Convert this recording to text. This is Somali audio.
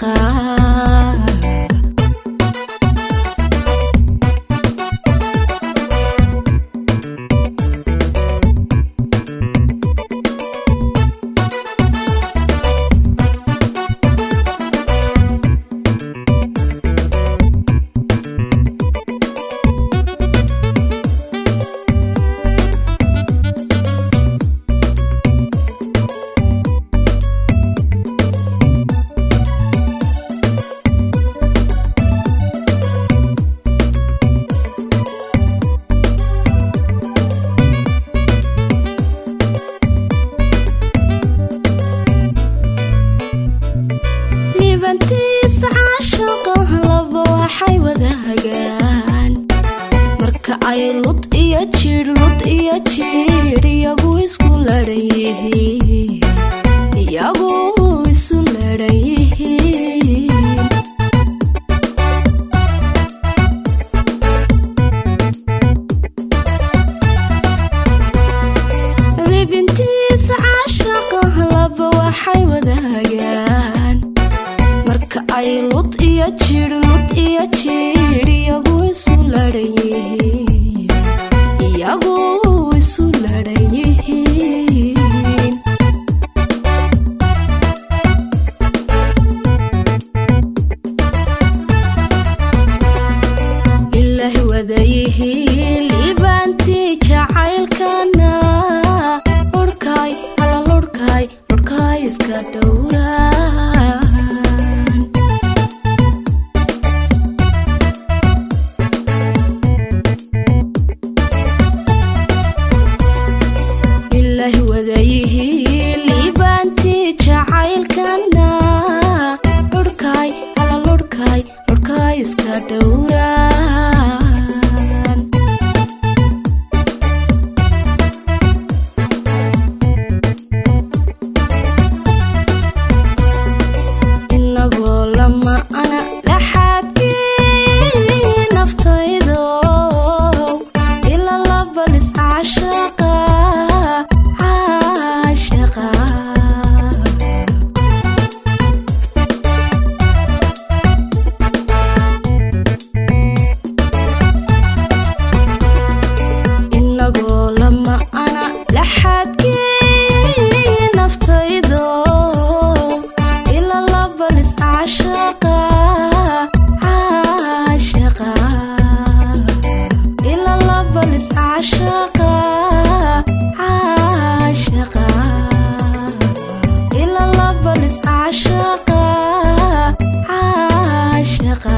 Caashaqa. Liibantiisa caashaqa laba waxay wadaagaan marka ay lud iyo jiidh, lud iyo jiidh, iyagu isku ladhan yihiin, iyagu isu ladhan yihiin. Liibintiisa caashaqa laba waxay wadaagaan marka ay lud iyo jiidh, lud iyo jiidh, iyagu isu ladhan yihiin, iyagu isu ladhan yihiin. Lilahi wada yihiin liibaantii jacaylkana, lurhkaay alla lurhkaay, lurhkaay iska dhowraan. Lilahi wada yihiin liibaantii jacaylkana, lurhkaay alla lurhkaay, lurhkaay iska dhowraan. Inagoo lama ana laxaadkii naftaydo ila labalis caashaqa, caashaqa. Inagoo lama ana laxaadkii naftaydo ila labalis caashaqa, caashaqa, ila labalis caashaqa, caashaqa, ila labalis caashaqa, caashaqa.